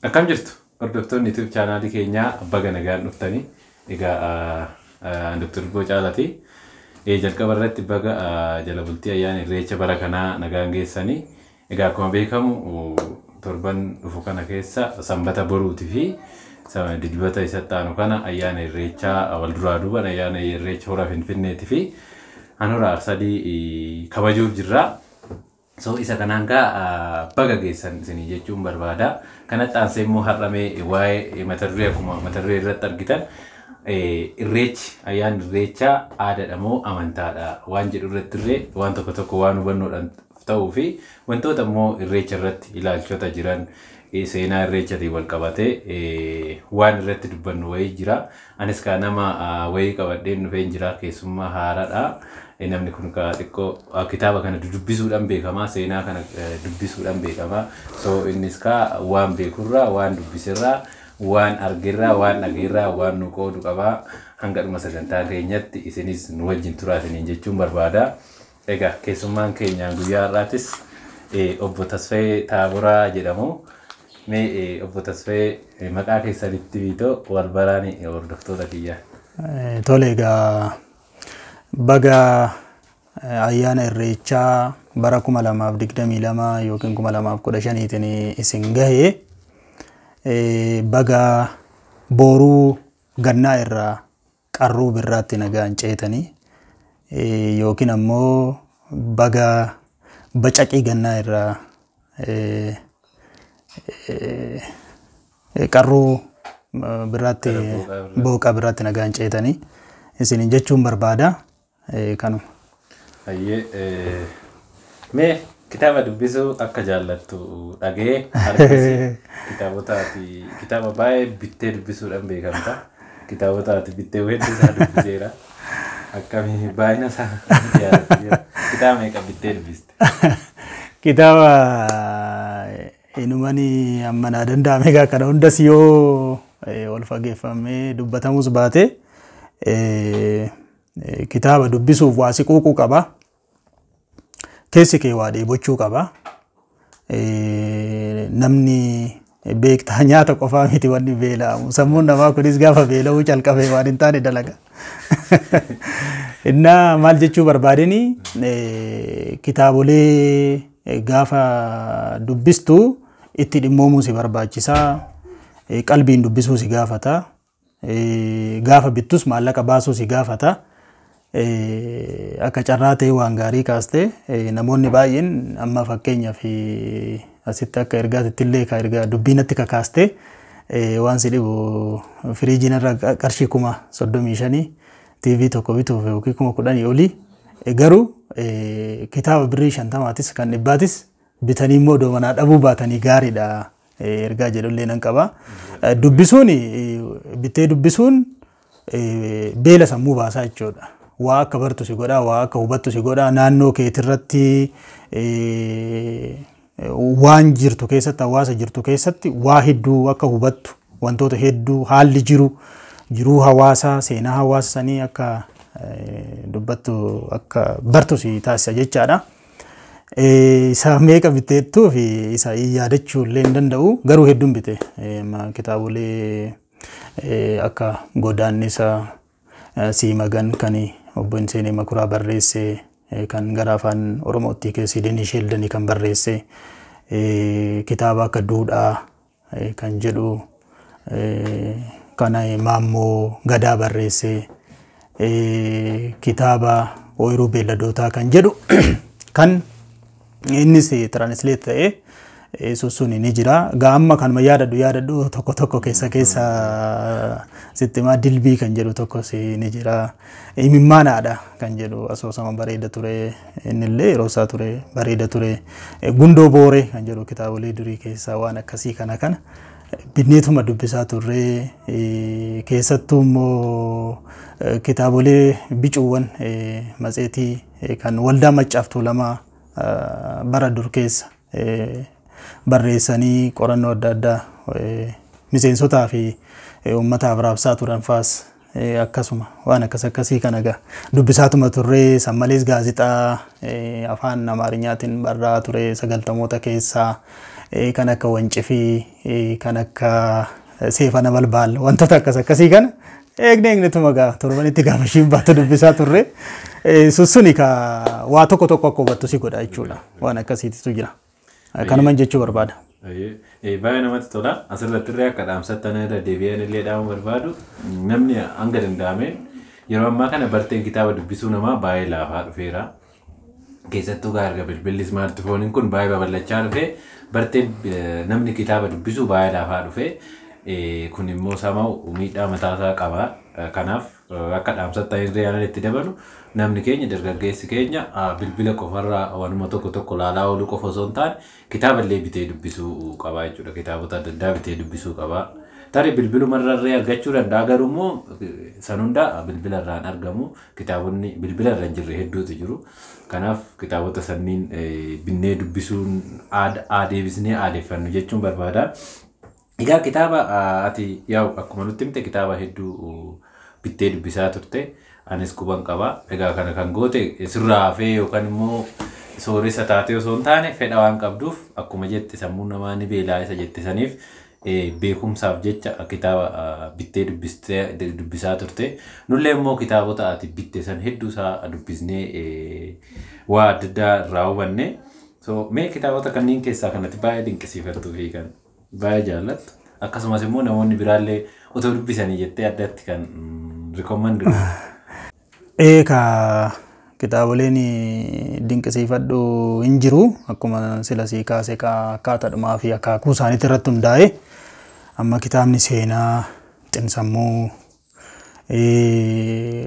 Akkam jirtu hordoftoonni YouTube chaanaalii keenyaa, baga nagaan dhuftanii. Egaa Dr. Dubboo Caalaati. Jalqaba irratti baga jala bultii ayyaana Irreecha bara kanaa nagaan geessanii. Egaa akkuma beekamu torban dhufu kana keessa Sanbata boruutii fi Dilbata isatti aanu kana ayyaana Irreechaa wal duraa duuban ayyaana Irreecha Hora Finfinneetii fi Hora Arsadii kabajuuf jirra. So isa kanaan gaa baga geessan isinii jechuun barbaada. Kanatti aansee immoo har'amee waa'ee mata duree, akkuma mata duree irratti argitan, Irreechi, ayyaanni Irreechaa aadaadha moo amantaadha waan jedhu irratti illee waan tokko tokko waan hubannoodhaan ta'uu fi wantoota immoo Irreecha irratti ilaalchota jiran, seenaa Irreechatiin wal qabatee waan irratti dubbannu wayii jira. Anis kaa nama wayii qabadheen dhufeen jira, keessummaa haaraadha. Namni kun kaa xiqqoo kitaaba kana dubbisuudhaan beekama, seenaa kana dubbisuudhaan beekama. So innis kaa waan beekurraa, waan dubbiserraa, waan argerraa, waan dhageerraa waan nu qoodu qabaa. Hanga dhuma sagantaa keenyatti isinis nu wajjin turaa isiniin jechuun barbaada. Egaa keessummaan keenyaan guyyaa har'aatis obbo Tasfayee Taaboraa jedhamu. Mee obbo Tasfayee, maqaa keessanitti biitoo wal baraan hordoftoota kiyyaa. Tole, egaa baga ayyaana Irreechaa bara 2022 yookiin 2015tiin isin gahe, baga booruu gannaa irraa qarruu birraatti nagaan ceetanii yookiin ammoo baga bacaqii gannaa irraa qarruu birraatti, booqa birraatti nagaan ceetanii isiniin jechuun barbaada, kanuma. Hayyee, mee kitaaba dubbisuu akka jaallattu dhagee argisi. Kitaabota ati kitaaba baay'ee bittee dubbisuudhaan beekamta. Kitaabota ati bittee hedduu isaa dubbiseera. Akkamii baay'ina isaa kitaaba meeqa bittee dubbiste? Kitaaba inumani amma naa danda'ame egaa kana hundas yoo wal fageeffamee dubbatamus baate, kitaaba dubbisuuf waa si quuquu qaba. Keessi kee waa dheebochuu qaba. Namni beektaa nyaata qofaa miti wanni beela'amu. Sammuun namaa kunis gaafa beela'uu calqabe waan hin taane dalaga. Innaa maal jechuu barbaadeni, kitaabolee gaafa dubbistu itti dhimmoomuu si barbaachisaa. Qalbiin dubbisuu si gaafata. Gaafa bittus maallaqa baasuu si gaafata. Akka carraa ta'e waan gaarii kaaste. Namoonni baay'een amma fakkeenyaaf asitti akka ergaatitti illee ka ergaa dubbiinatti kakaaste, waan si dhibu firiijiin irra qarshii 35,000 TV tokko bituuf yookiin 10,000 olii, garuu kitaaba birrii 50maatis kan 100tis bitanii immoo doomanaa dhabuu baatanii gaariidha ergaa jedhullee nan qaba. Dubbisuun, bittee dubbisuun beela sammuu baasaa jechuudha. Waa akka bartu si godha, waa akka hubattu si godha, naannoo keetirratti waan jirtu keessatti, hawaasa jirtu keessatti waa hedduu akka hubattu, wantoota hedduu, haalli jiru, jiruu hawaasaa, seenaa hawaasa sanii akka dubbattu, akka bartu si taasisa jechaadha. Isa meeqa biteettuu fi isa yaadachuu illee hin danda'u, garuu hedduun bite. Kitaabolee akka Godaannisa Siimagan kan obbo Inseenee Makuraa barreesse, kan gara afaan Oromootti keessi Denii Sheeldanii kan barreesse, kitaaba akka Duudhaa kan jedhu kan Maammoo Gadaa barreesse, kitaaba Ooyiruu Beelladootaa kan jedhu kan innis translate ta'ee sun ni jira. Gaa amma kanuma yaadadhu tokko tokko keessa keessa sitti himaa. Dilbii kan jedhu tokkos ni jira. Imimmaanaadha kan jedhu asoosama bareeda ture, innillee yeroo isaa ture bareeda ture. Gundoo Booree kan jedhu kitaabolee durii keessaa waan akkasii kana kana binneetuma dubbisaa turre. Keessattuu immoo kitaabolee bicuuwwan matseetii kan Waldaa Maccaaf Tuulamaa bara dur keessa barreessanii qorannoo adda addaa miseensotaa fi uummataaf raabsaa turan faas akkasuma waan akkas akkasii kana egaa dubbisaatuma turre. San malees gaazexaa afaan Amaarinyaatiin barraa ture 90moota keessaa. Kan akka wancifii, kan akka seefa nabalbaal, wantoota akkas akkasii kana eegne eegnetuma gaa torbanitti gaafa ishiin baatu dubbisaa turre. Suni ka waa tokko tokko akka hubattu si godha jechuudha. Waan akkasiitu jira. Kanuman jechuu barbaada. Baay'ee namatti tola. Asirratti illee akka dhaamsattan irra deebi'an illee dhaamuu barbaadu, namni hanga danda'ameen yeroo ammaa kana barteen kitaaba dubbisuu namaa baay'ee laafaa dhufeera. Keessattuu gaa erga bilbilli ismaartifooniin kun baay'ee babal'achaa dhufe, barteen namni kitaaba dubbisuu baay'ee laafaa dhufe. Kun immoo sama miidhaa mataasaa qaba. Kanaaf akka dhaamsattan illee aanan itti dabalu, namni keenya, dargaggeessi keenya, bilbila qofarraa waanuma tokko tokko laalaa ooluu qofa osoo hin taane kitaaba illee bitee dubbisuu qaba jechuudha. Kitaabota adda addaa bitee dubbisuu qaba. Tarii bilbilumarra argachuu danda'a, garuu immoo san hunda bilbila irraan argamu, kitaabonni bilbila irra hin jirre hedduutu jiru. Kanaaf kitaabota sanniin binnee dubbisuun adeebisnee aadeffannu jechuun barbaada. Egaa kitaaba ati yaa'u akkuma nutti himte kitaaba hedduu bittee dubbisaa turte, anis quban qaba. Egaa kana kan goote sirraa hafee yookaan immoo sooressa taatee osoo hin taane, fedha waan qabduuf, akkuma jette sammuun namaa ni beelaa isa jette saniif, beekumsaaf jecha kitaaba bittee dubbisaa turte. Nullee immoo kitaabota ati bitte san hedduu isaa dubbisnee waa adda addaa irraa hubanne. So mee kitaabota kanneen keessaa kanatti baay'ee dinqisiifattuu fi kan baay'ee jaallattu, akkasumas immoo namoonni biraallee otoo dubbisanii jettee addatti kan recommend? Eekaa, kitaaboleen dinqisiifadhu hin jiru, akkuma sila sii kaase akkaataadhumaa fi akaakuu isaaniitti irratti hundaa'e. Amma kitaabni seenaa, xinsammuu,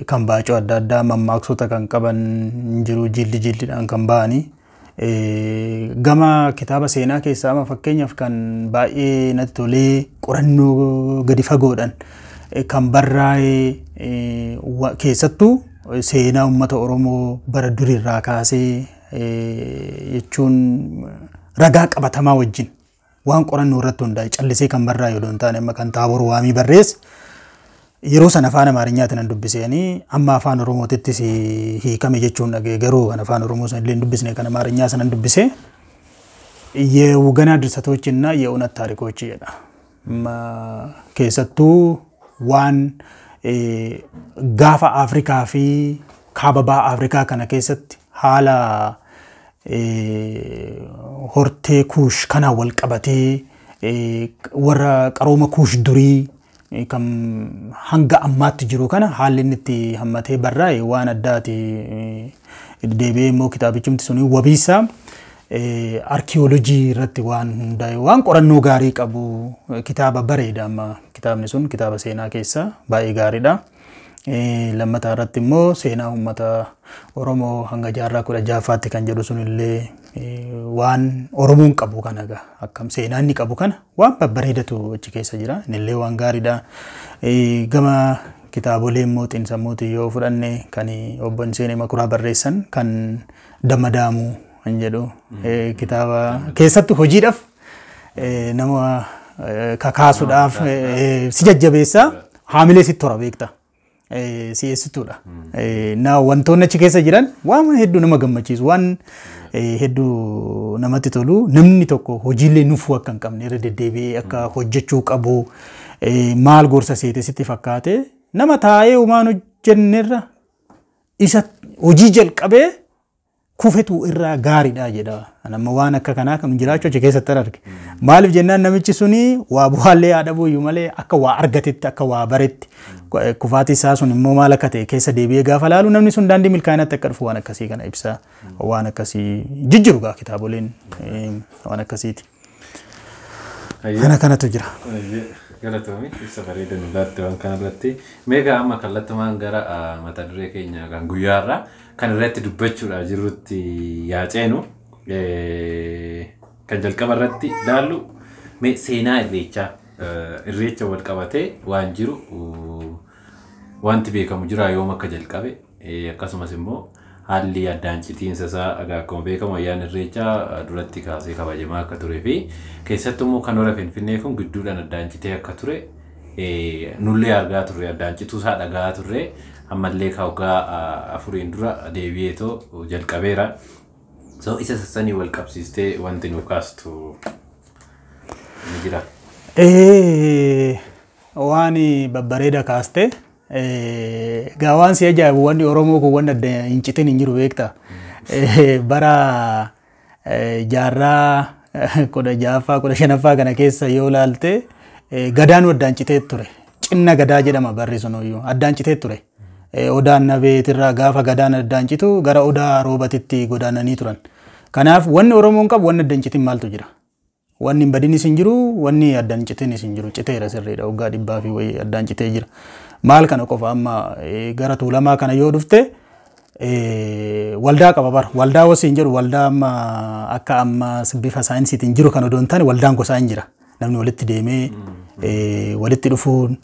kan baacoo adda addaa, mammaaksota kan qaban hin jiru, jilli jilliidhaan kan ba'anii. Gama kitaaba seenaa keessaa amma fakkeenyaaf kan baay'ee natti tolee, qorannoo gadi fagoodhaan kan barraa'e, keessattuu seenaa uummata Oromoo bara durirraa kaasee jechuun ragaa qabatamaa wajjin waan qorannoo irratti hundaa'e callisee kan barraa'e odoo hin taane, amma kan Taabor Waamii barreesse yeroo sana afaan Amaarinyaatiin nan dubbiseenii, amma afaan Oromootittis hiikame jechuun dhagee, garuu kan afaan Oromoo sana illee hin dubbisne, kan Amaarinyaa sana dubbise, የወገና ድርሰቶች እና የእውነት ታሪኮች jedha. Keessattuu waan gaafa Afrikaa fi kaaba baha Afrikaa kana keessatti haala hortee Kuush kanaan wal qabatee, warra qarooma Kuush durii kan hanga ammaatti jiru kana haalli inni itti hammatee barraa'e waan addaati. Deebi'ee immoo kitaabichumti suni wabiisaa arkiyoolojii irratti waan hundaa'e, waan qorannoo gaarii qabu, kitaaba bareeda. Amma kitaabni sun kitaaba seenaa keessa baay'ee gaariidha. Lammataa irratti immoo seenaa uummata Oromoo hanga jaarraa 16ffaatti kan jedhu sun illee waan Oromoon qabu kana akkam seenaa inni qabu kana waan babbareedatu achi keessa jira. Innillee waan gaariidha. Gama kitaabolee immoo xiinsammuuti yoo fudhanne, kan obbo Hinseenee Makuraa barreessan kan Damadaamuu kan jedhu, kitaaba keessattuu hojiidhaaf nama kakaasuudhaaf si jajjabeessa, haamilee sitti hora, beekta. Si'eessituudha. Na wantoonni achi keessa jiran waan hedduu nama gammachiisu, waan hedduu namatti tolu, namni tokko hojiilee nufuu akka hin qabne, irra deddeebi'ee akka hojjechuu qabu maal gorsa seete sitti fakkaate, nama taa'ee waan hojjennerra isa hojii jalqabee kufetu irraa gaariidha jedha. Nama waan akka kanaa kan jiraachuu achi keessatti arge. Maaliif jennaan, namichi suni waa bu'aallee haa dhabuu iyyuu malee akka waa argatetti, akka waa baretti, kufaatii isaa sun immoo maal akka ta'e keessa deebi'ee gaafa laalu, namni sun daandii milkaa'inaatti akka dhufu waan akkasii kana ibsa. Waan akkasii jijjiiru gaa kitaaboleen waan akkasiiti. Kana kanatu jira. Galatoomii, ibsa bareeda nu laatte waan kanarratti. Meegaa amma kallattumaan gara mata duree keenya kan guyyaarraa kan irratti dubbachuudhaaf jirrutti yaa ceenu. Kan jalqaba irratti ilaallu mee seenaa irreechaa, irreecha wal qabatee waan jiru wanti beekamu jira, yoom akka jalqabe, akkasumas immoo haalli addaan citiinsa isaa. Akkuma beekamu ayyaanni irreechaa duratti kaasee kabajamaa akka turee fi keessattuu immoo kan hora Finfinnee kun gidduudhaan addaan citee akka ture nullee argaa turre, addaan cituu isaa dhagaa turre, ammallee waggaa 4n dura deebi'eetoo jalqabeera. So isa sassanii wal qabsiistee wanti nu kaastu ni jira. Waan babbareeda kaaste. Egaa waan si ajaa'ibu, wanni Oromoo kun wanni adda hin citin hin jiru, beekta. Bara jaarraa 16ffaa, 15ffaa kana keessa yoo ilaalte, gadaan addaan citee ture. Cinna gadaa jedhama barri sunuyyuu, addaan citee ture. Odaan nabeetirraa gaafa gadaan addaan citu gara Odaa Roobatitti godaananii turan. Kanaaf wanni Oromoon qabu, wanni addaan citin maaltu jira? Wanni hin badinis hin jiru, wanni addaan citinis hin jiru. Citeera, sirriidha, waggaa dhibbaa fi wayii addaan citee jira. Maal kana qofa, amma gara Tuulamaa kana yoo dhufte, waldaa qaba bara. Waldaa wasiin jedhu, waldaa amma akka amma bifa saayinsiitiin jiru kan odoo hin taane, waldaan gosaa hin jira. Namni walitti deemee walitti dhufuun,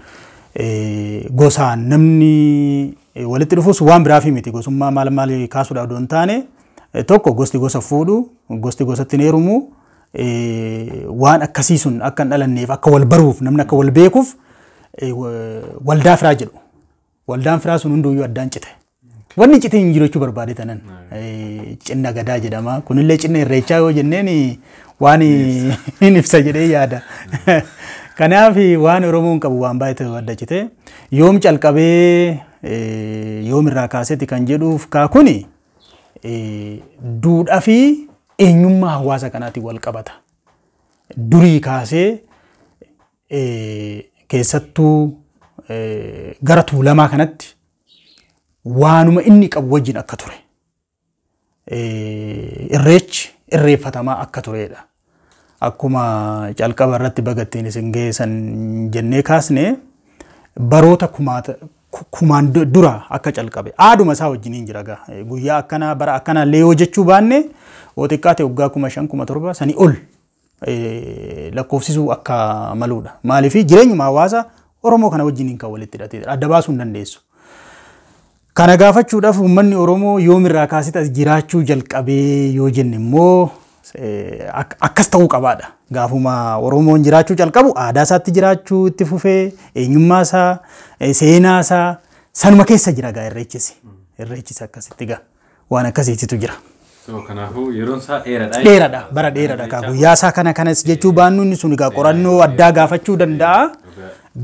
gosaan namni walitti dhufuus waan biraafi miti, gosummaa maal maal kaasuudhaaf odoo hin taane, tokko gosti gosa fuudhu, gosti gosatti hin heerumu, waan akkasii sun akka hin dhalanneef, akka wal baruuf, namni akka wal beekuuf waldaa firaa jedhu. Waldaan firaa sun hunduyyuu addaan cite. Wanni cite hin jiru jechuu barbaade tanan. Cinna gadaa jedhama. Kunillee cinna irreechaa yoo jenneen waan hin ibsa jedhee yaada. Kanaaf waan Oromoon qabu waan baay'ee adda cite. Yoom calqabee, yoom irraa kaaseeti kan jedhuuf kaa, kuni duudhaa fi eenyummaa hawaasa kanaatiin wal qabata. Durii kaasee, keessattuu gara Tuulamaa kanatti waanuma inni qabu wajjin akka ture. Irreechi irreeffatamaa akka turedha. Akkuma calqaba irratti bagattiin isin geessan jennee kaasne, baroota kumaan dura akka calqabe aaduma isaa wajjiniin jira gaa. Guyyaa akkanaa, bara akkanaa illee yoo jechuu baanne, yoo xiqqaate waggaa 5000, 7000 sanii ol lakkoofsisuu akka maluudha. Maaliif, jireenyuma hawaasa Oromoo kana wajjiniin kan walitti hidhatedha. Adda baasuu hin dandeessu. Kana gaafachuudhaaf, uummanni Oromoo yoomirraa kaasee as jiraachuu jalqabee yoo jenne immoo, akkas ta'uu qabaadha. Gaafuma Oromoon jiraachuu jalqabu aadaa isaatti jiraachuu itti fufee, eenyummaa isaa, seenaa isaa sanuma keessa jira gaa irreechisi. Irreechisi akkasitti gaa waan akkasiitu jira. So kanaafuu yeroon isaa dheeraadha. Dheeraadha, bara dheeraadha kaa, guyyaa isaa kana kanas jechuu baannu, inni sun egaa qorannoo addaa gaafachuu danda'a.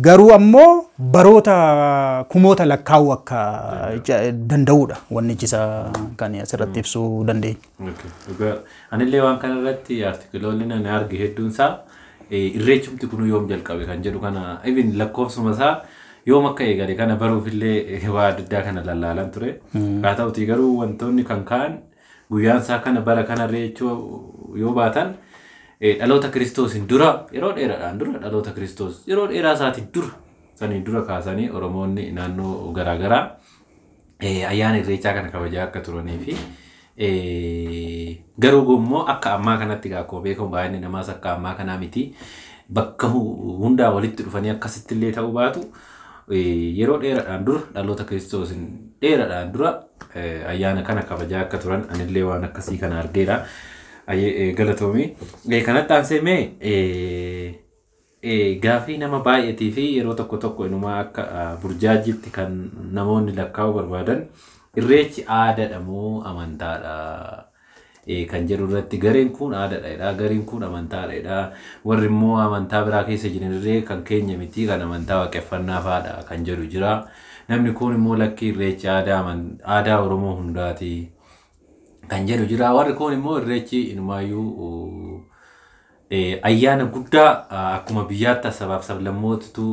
Garuu ammoo baroota kumoota lakkaa'uu akka danda'udha wanni isa kan asirratti ibsuu dandeenya. Anillee waan kana irratti artikiloonni ani arge hedduun isaa irreechumti kun yoom jalqabe kan jedhu kana, even lakkoofsuma isaa yoom akka eegale kana baruufillee waa adda addaa kana lallaalan ture. Haa ta'utii garuu wantoonni kan ka'an guyyaan isaa kana, bara kana irreechuu yoo baatan, dhaloota Kiristoosiin dura, yeroo dheeraadhaan dura, dhaloota Kiristoos yeroo dheeraa isaatiin dura, saniin dura kaasanii Oromoonni naannoo garaagaraa ayyaana irreechaa kana kabajaa akka turanii fi garuu immoo akka ammaa kanatti egaa akkuma beekamu baay'inni namaas akka ammaa kanaa miti, bakka hundaa walitti dhufanii akkasitti illee ta'uu baatu, yeroo dheeraadhaan dura, dhaloota Kiristoosiin dheeraadhaan dura ayyaana kana kabajaa akka turan anillee waan akkasii kana argeera. Galatoomii. Kanatti aansee mee gaafii nama baay'eetii fi yeroo tokko tokko inumaa akka burjaajitti kan namoonni lakkaa'uu barbaadan, irreechi aadaadha moo amantaadha kan jedhu irratti, gareen kun aadaadha, gareen kun amantaadha, warri immoo amantaa biraa keessa jiran illee kan keenya miti, kan amantaa waaqeffannaa fa'aadha kan jedhu jira. Namni kun immoo lakkii, irreechi aadaa Oromoo hundaati kan jedhu jira. Warri kun immoo irreechi inumaayyuu ayyaana guddaa akkuma biyyaatti sabaaf sablammootatu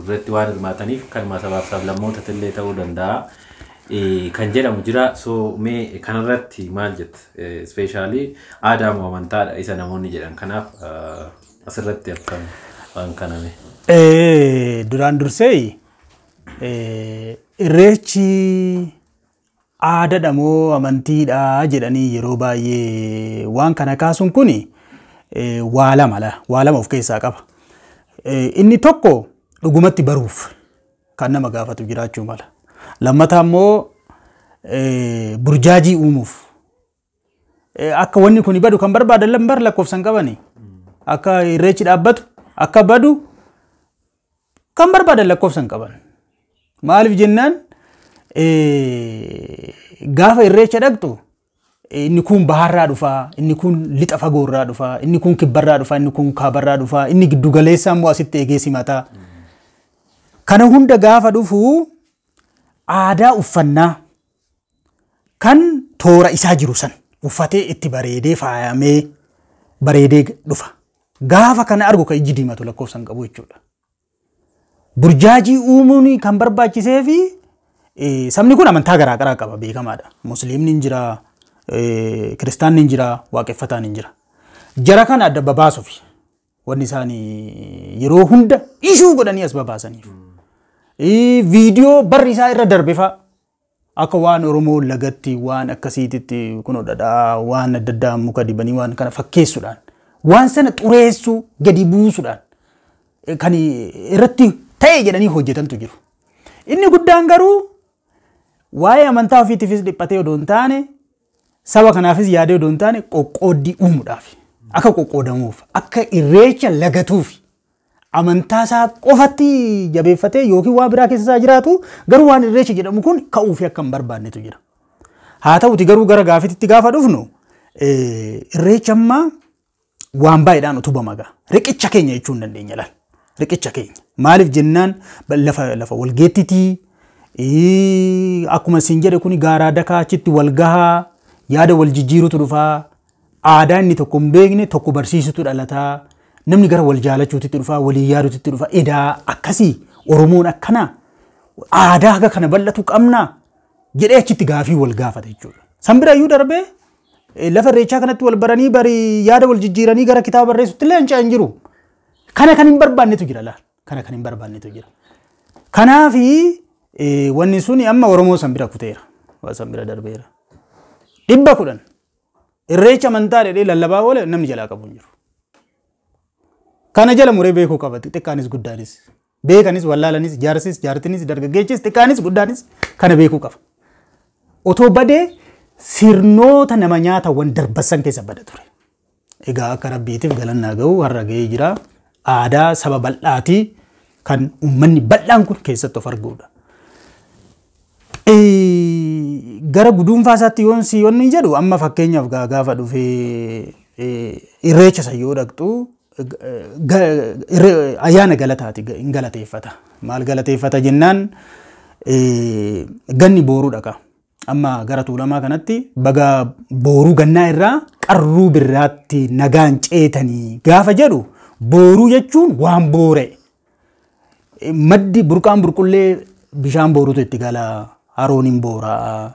irratti waan hirmaataniif kanuma sabaaf sablammootatu illee ta'uu danda'a kan jedhamu jira. So mee kanarratti maal jetta? Especially aadaa moo amantaadha isa namoonni jedhan kanaaf asirratti akkam waan kaname? Duraan dursee, irreechi aadaadha moo amantiidha jedhanii yeroo baay'ee waan kana kaasuun kuni waa lama, waa lama of keessaa qaba. Inni tokko dhugumatti baruuf kan nama gaafatu jiraachuu mala. Lammataa immoo burjaajii uumuuf. Akka wanni kun badu kan barbaadan lambar lakkoofsan qabani. Akka irreechi dhaabbatu, akka badu kan barbaadan lakkoofsan qaban. Maaliif jennaan, gaafa irreecha dhaqxu Inni kun baharraa dhufaa, inni kun lixa fagoorraa dhufaa, inni kun kibbarraa dhufaa, inni kun kaabarraa dhufaa, inni giddu galeessaa immoo asitti eegee simataa. Kana hunda gaafa dhufu aadaa uffannaa kan toora isaa jiru san uffatee itti bareedee faayamee bareedee dhufa. Gaafa kana argu kan ijji diimatu lakkoofsa hin qabu jechuudha. Burjaajii uumuun kan barbaachisee fi sabni kun amantaa garaa garaa qaba beekamaadha. Musliimni hin jira, kiristaanni hin jira, waaqeffataan hin jira. Jara kana adda babaasuuf wanni isaan yeroo hunda ishuu godhanii as babaasaniif. Viidiyoo barri isaa irra darbe fa'a akka waan Oromoo lagatti waan akkasiititti kunoo dhadhaa waan adda addaa muka dibanii waan kana fakkeessuudhaan waan sana xureessuu gadi buusuudhaan kan irratti ta'e jedhanii hojjetantu jiru. Inni guddaan garuu waa'ee amantaa ofiitiifis dhiphatee odoo hin taane saba kanaafis yaadee odoo hin taane qoqqooddii uumuudhaaf akka qoqqoodamuuf akka irreecha lagatuuf amantaa isaa qofatti jabeeffatee yookiin waan biraa keessa isaa jiraatu garuu waan irreecha jedhamu kun ka'uufi akka hin barbaannetu jira. Haa ta'uti garuu gara gaafititti gaafa dhufnu irreecha ammaa waan baay'eedhaan utubama gaa. Riqicha keenya jechuu hin dandeenya laal. Riqicha keenya. Maaliif jennaan lafa walgeettitii akkuma isin jedhe kuni gaaraa dakaa achitti wal gahaa yaada wal jijjiirutu dhufaa aadaa inni tokko hin beekne tokko barsiisutu dhalataa namni gara wal jaalachuutitti dhufaa walii yaaduutitti dhufaa edaa akkasii Oromoon akkanaa aadaa haga kana bal'atu qabnaa jedhee achitti gaafii wal gaafata jechuudha. San bira iyyuu darbee lafa irreechaa kanatti wal baranii barii yaada wal jijjiiranii gara kitaaba barreessutti illee hin jiru. Kana kan hin barbaannetu jira laal. Kana kan hin barbaannetu jira. Kanaafi wanni suni amma Oromoo san bira kuteera. Waa san bira darbeera. 110 irreecha amantaa jedhee lallabaa oole namni jalaa qabu hin jiru. Kana jala muree beekuu qaba xixiqqaanis guddaanis. Beekanis wallaalanis jaarsis jaartinis dargaggeessis xiqqaanis guddaanis kana beekuu qaba. Otoo badee sirnoota nama nyaatawwan darbassan keessa bada ture. Egaa akka rabbiitiif galannaa ga'u har'a ga'ee jira. Aadaa saba bal'aatii kan uummanni bal'aan kun keessatti of arguudha. Gara guduunfaa isaatti yoon si yoonni jedhu amma fakkeenyaaf gaafa dhufee irreecha san yoo dhaqxu ayyaana galataati hin galateeffata. Maal galateeffata jennaan ganni booruu dhaqa. Amma gara Tuulamaa kanatti baga booruu gannaa irraa qarruu birraatti nagaan ceetanii gaafa jedhu booruu jechuun waan boora'e. Maddi burqaan burqullee bishaan booruutu itti gala. Haroon hin boora'a,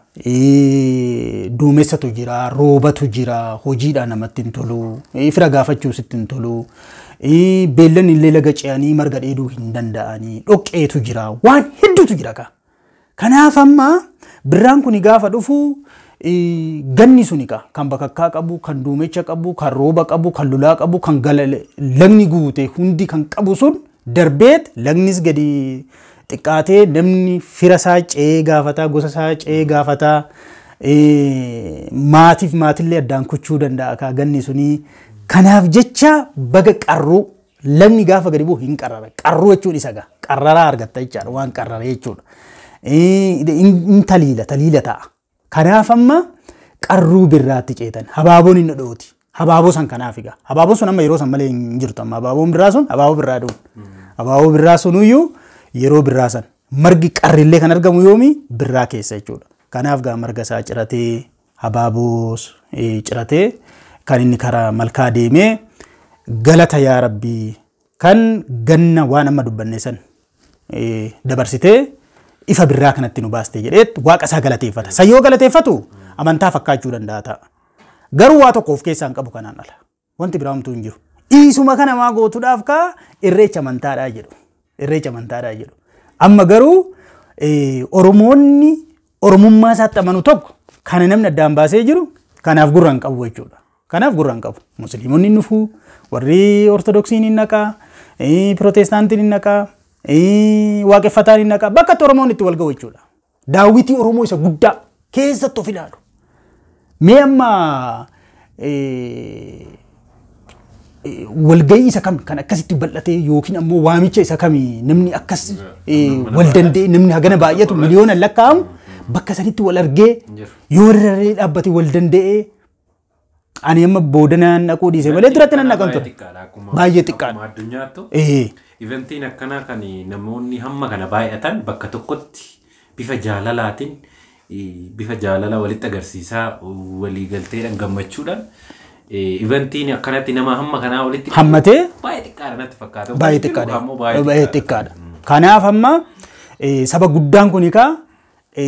duumessatu jira, roobatu jira, hojiidhaan namatti hin tolu, fira gaafachuus itti hin tolu, beellanni illee laga ce'anii marga dheeduu hin danda'anii, dhoqqeetu jira, waan hedduutu jira kaa. Kanaaf amma birraan kun gaafa dhufu ganni suni kaa kan bakakkaa qabu, kan duumecha qabu, kan rooba qabu, kan lolaa qabu, kan lagni guute hundi kan qabu sun darbeet lagnis gadi xiqqaatee namni fira isaa ce'ee gaafataa, gosa isaa ce'ee gaafataa, maatiif maatillee addaan kuchuu danda'a kaa ganni sunii. Kanaaf jecha baga qarruu lagni gaafa gadi bu'u hin qarrara. Qarruu jechuun isa gaa. Qarraraa argatta jechaadha waan qarrara jechuudha. In taliila taliila ta'a. Kanaaf amma qarruu birraatti ceetan habaaboon hin dhooti. Habaaboo san kanaaf egaa. Habaaboon sun amma yeroo san malee hin jirtu amma habaaboon birraa sun habaaboo birraa dhuun. Habaaboo birraa sunuyyuu yeroo birraa san margi qarrillee kan argamu yoomi birraa keessa jechuudha. Kanaaf gaa marga isaa ciratee habaaboo ciratee kan inni karaa malkaa deemee galata yaa rabbii kan ganna waan amma dubbanne san dabarsitee ifa birraa kanatti nu baaste jedheet waaqa isaa galateeffata. San yoo galateeffatu amantaa fakkaachuu danda'a ta'a. Garuu waa tokko of keessaa hin qabu kanaan ala. Wanti biraa homtuu hin jiru. Dhiisuma kana maa gootuudhaaf kaa irreecha amantaadhaa jedhu. Irreecha amantaadhaa jedhu. Amma garuu Oromoonni Oromummaa isaatti amanu tokko kana namni addaan baasee jiru kanaaf gurra hin qabu jechuudha. Kanaaf gurra hin qabu. Musliimonni hin dhufu, warri Ortodoksiin hin naqaa, Pirootestaantiin hin naqaa, waaqeffataan hin naqaa. Bakka itti Oromoon itti wal ga'u jechuudha. Daawwitii Oromoo isa guddaa keessatti of ilaalu. Mee amma walga'ii isa kam kan akkasitti bal'atee yookiin ammoo waamicha isa kami namni akkas wal danda'e namni hagana baay'atu miliyoona lakkaa'amu bakka sanitti wal argee yoo irra dhaabbate wal danda'ee ani amma boodanaan dhaquu dhiise malee duratti nan dhaqan ture. Baay'ee xiqqaadha. Addunyaattu eventiin akkanaa kan namoonni hamma kana baay'atan bakka tokkotti bifa jaalalaatiin bifa jaalala walitti agarsiisaa waliigalteedhaan gammachuudhaan eventiin akkanatti nama hamma kanaa walitti hammatee baay'ee xiqqaadha natti fakkaata. Baay'ee xiqqaadha. Baay'ee xiqqaadha. Kanaaf amma saba guddaan kun egaa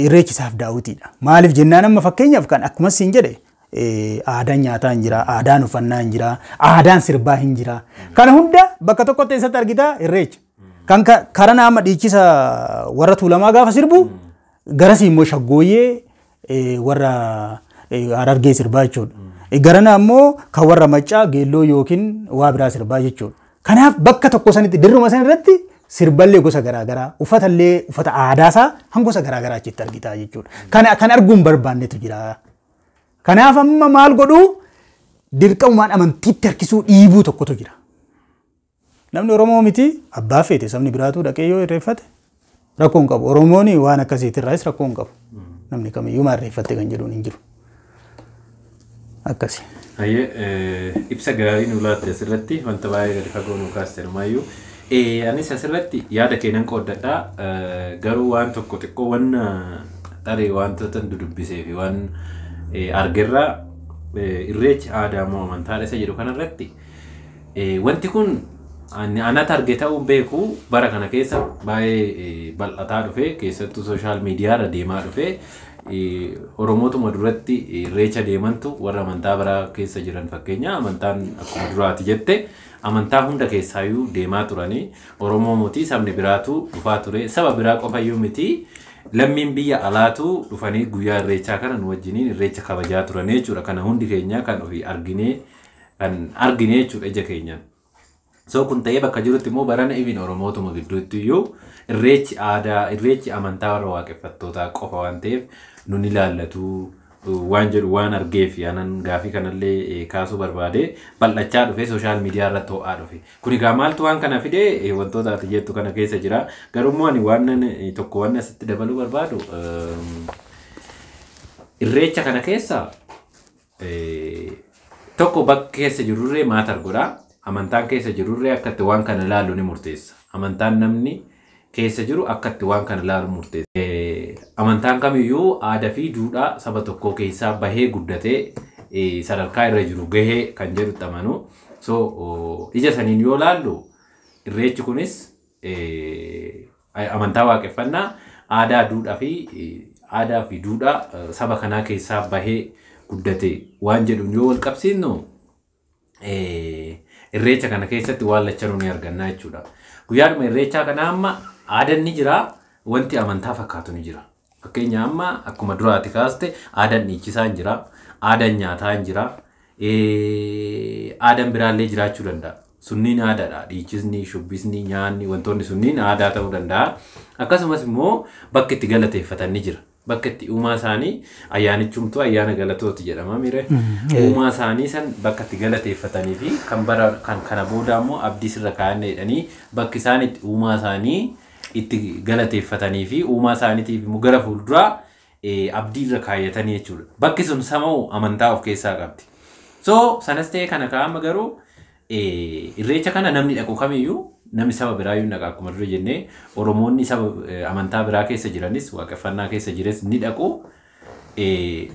irreechisaaf daawwitiidha. Maaliif jennaan amma fakkeenyaaf kan akkuma siin jedhe aadaan nyaataa hin jira, aadaan uffannaa hin jira, aadaan sirbaa hin jira. Kana hunda bakka tokkotti eessatti argita irreecha. Kan karaa nama dhiichisa warra Tuulamaa gaafa sirbu garasii immoo shaggooyyee warra Harargee sirbaa jechuudha. Garana ammoo kan warra Maccaa geelloo yookiin waa biraa sirbaa jechuudha. Kanaaf bakka tokko sanitti dirruma san irratti sirballee gosa garaagaraa uffatallee uffata aadaasaa han gosa garaagaraa achitti argita jechuudha. Kana kan arguun barbaannetu jira. Kanaaf amma maal godhuu dirqamumaan amantiitti harkisuu dhiibuu tokkotu jira. Namni Oromoo miti abbaa feete sabni biraatu dhaqee yoo irreeffate rakkoo hin qabu. Oromoon waan akkasiitirraas rakkoo hin qabu. Namni kamiyyuu maal irreeffatte kan jedhuun hin jiru. Akkasi. Ibsa gaarii nu laatte asirratti wanta baay'ee gadi fagoo nu kaaste ammayyuu. Anis asirratti yaada keenan qooddadha. Garuu waan tokko xiqqoo waan taree wantoota dudubbisee fi waan argerraa irreechi aadaa moo amantaa isa jedhu kanarratti wanti kun anatu arge ta'uu beeku bara kana keessa baay'ee bal'ataa dhufe keessattuu sooshaal miidiyaarra deemaa dhufe Oromootuma duratti irreecha deemantu warra amantaa biraa keessa jiran fakkeenya amantaan akkuma duraati jette amantaa hunda keessaayyuu deemaa turanii Oromoo miti sabni biraatu dhufaa ture saba biraa qofayyuu miti lammiin biyya alaatu dhufanii guyyaa irreechaa kana nu wajjiniin irreecha kabajaa turan jechuudha. Kana hundi keenya kan ofii arginee kan arginee jechuudha ija keenyaan. So kun ta'ee bakka jirutti immoo barana ibin Oromootuma gidduutti iyyuu irreechi aadaa irreechi amantaa warra waaqeffattootaa qofa waan ta'eef nun ilaallatu waan jedhu waan argeef yaanan gaafii kanallee kaasuu barbaade bal'achaa dhufe sooshaal miidiyaa irratti ho'aa dhufe. Kun egaa maaltu waan kana fide wantoota ati jettu kana keessa jira. Garuu immoo ani waan tokko waan asitti dabaluu barbaadu irreecha kana keessa tokko bakka keessa jirurree maatar godha. Amantaan keessa jirurree akka itti waan kana ilaalu ni murteessa. Amantaan namni keessa jiru akka itti waan kana ilaalu murteessa. Amantaan kamiyyuu aadaa fi duudhaa saba tokkoo keessaa bahee guddatee sadarkaa irra jiru gahee kan jedhutti amanu. So ija saniin yoo ilaallu irreechi kunis amantaa waaqeffannaa aadaa duudhaa fi aadaa fi duudhaa saba kanaa keessaa bahee guddate waan jedhuun yoo wal qabsiisnu irreecha kana keessatti waan lachanuu ni arganna jechuudha. Guyyaadhuma irreechaa kana amma aadaan ni jira, wanti amantaa fakkaatu ni jira. Fakkeenya amma akkuma duraati kaaste aadaan dhiichisaa hin jira, aadaan nyaataa hin jira, aadaan biraallee jiraachuu danda'a. Sunniin aadaadha. Dhiichisni, shubbisni, nyaanni wantoonni sunniin aadaa ta'uu danda'a. Akkasumas immoo bakki itti galateeffatan ni jira. Bakka itti uumaa isaanii ayyaanichumtuu ayyaana galatooti jedhama mire. Uumaa isaanii san bakka itti galateeffatanii fi kan bara kan kana booda immoo abdii sirra kaa'anne jedhanii bakki isaan itti uumaa isaanii itti galateeffatanii fi uumaa isaaniitiif immoo gara fuulduraa abdii irra kaayyatanii jechuudha. Bakki sun samoo amantaa of keessaa qabdi. So sanas ta'e kana kaa'ama garuu irreecha kana namni dhaqu kamiyyuu namni saba biraayyuu dhaqa akkuma dura jennee Oromoonni saba amantaa biraa keessa jiranis waaqeffannaa keessa jiranis ni dhaqu.